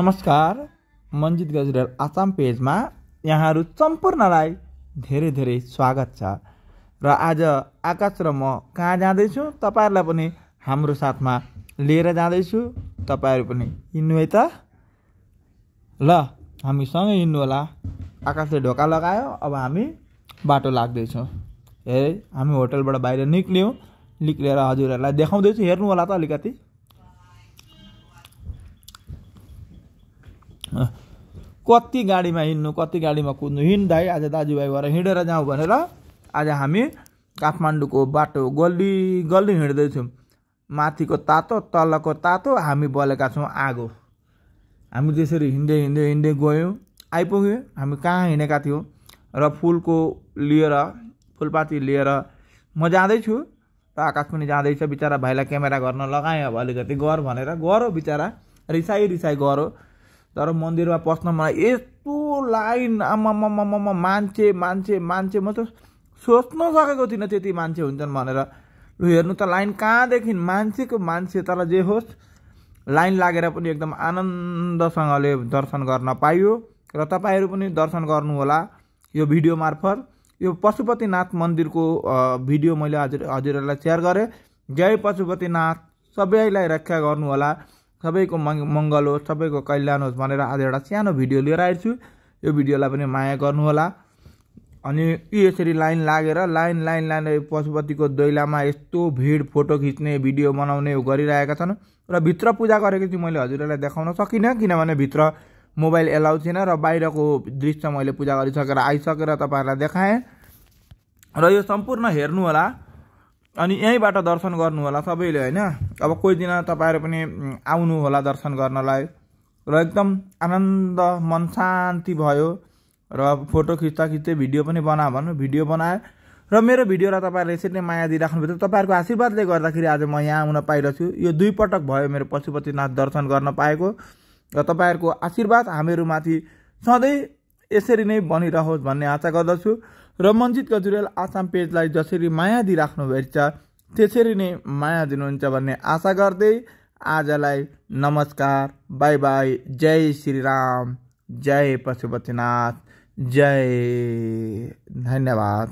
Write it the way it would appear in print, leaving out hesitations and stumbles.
नमस्कार, मन्जित गजरेल आसाम पेजमा यहाँहरू सम्पूर्णलाई धेरै धेरै स्वागत छ। र आज आकाश र म कहाँ जाँदैछु तपाईहरुलाई पनि हाम्रो साथमा लिएर जाँदैछु। तपाईहरु पनि हिँड्नु है त। ल हामी सँगै हिँड्नु होला। आकाशले ढोका लगायो, अब हामी बाटो लाग्दैछौँ। हामी होटलबाट बाहिर निक्ल्यौँ। निक्लेर हजुरहरुलाई देखाउँदैछु, हेर्नु होला त अलिकति। कति गाडीमा हिँड्नु, कति गाडीमा कुद्नु, हिँड्दै आज दाजुभाइ भएर हिँडेर जाउँ भनेर आज हामी काठमाडौँको बाटो गल्ली गल्ली हिँड्दैछौँ। माथिको तातो, तलको तातो, हामी बलेका छौँ आगो। हामी त्यसरी हिँड्दै हिँड्दै हिँड्दै गयौँ, आइपुग्यौँ। हामी कहाँ हिँडेका थियौँ र फुलपाती लिएर म जाँदैछु र आकाश पनि जाँदैछ। बिचरा भाइलाई क्यामेरा गर्न लगाएँ, अब अलिकति गर भनेर गरो, बिचरा रिसाई गरो। तर मन्दिरमा पस्न मलाई यस्तो लाइन, आमामामा मान्छे मान्छे मान्छे, म त सोच्न सकेको थिइनँ त्यति मान्छे हुन्छन् भनेर। लु हेर्नु त लाइन कहाँदेखि मान्छेको मान्छे। तर जे होस्, लाइन लागेर पनि एकदम आनन्दसँगले दर्शन गर्न पाइयो र तपाईहरु पनि दर्शन गर्नु होला यो भिडियो मार्फत। यो पशुपतिनाथ मन्दिरको भिडियो मैले हजुरहरुलाई शेयर गरेँ। जय पशुपतिनाथ, सबैलाई रक्षा गर्नु होला, सबैको मङ्गल होस्, सबैको कल्याण होस् भनेर आज एउटा सानो भिडियो लिएर आएको छु। यो भिडियोलाई पनि माया गर्नु होला। अनि यसरी लाइन लागेर लाइन पशुपतिको दैलामा यस्तो भिड, फोटो खिच्ने, भिडियो बनाउने गरिरहेका छन्। र भित्र पूजा गरेको चाहिँ मैले हजुरहरुलाई देखाउन सकिनँ, किनभने भित्र मोबाइल एलाउ थिएन र बाहिरको दृश्य मैले पूजा गरिसकेर आइसकेर तपाईहरुलाई देखाएँ। र यो सम्पूर्ण हेर्नु होला अनि यहीँबाट दर्शन गर्नु होला सबैले, हैन। अब कोही दिन तपाईहरु पनि आउनु होला दर्शन गर्नलाई। र एकदम आनन्द, मन शान्ति भयो। र फोटो खिच्दा भिडियो पनि बना भन्नु, भिडियो बनाए। र मेरो भिडियोलाई तपाईहरुले यसरी नै माया दिइराख्नु भयो। तपाईहरुको आशीर्वादले गर्दाखेरि आज म यहाँ आउन पाइरहेको छु। यो 2 पटक भयो मेरो पशुपतिनाथ दर्शन गर्न पाएको। र तपाईहरुको आशीर्वाद हामीहरुमाथि सधैँ यसरी नै बनिरहोस् भन्ने आशा गर्दछु। र मन्जित गजरेल आसाम पेजलाई जसरी माया दिइराख्नु भएको छ त्यसरी नै माया दिनुहुन्छ भन्ने आशा गर्दै आजलाई नमस्कार, बाई बाई, जय श्री राम, जय पशुपतिनाथ, जय, धन्यवाद।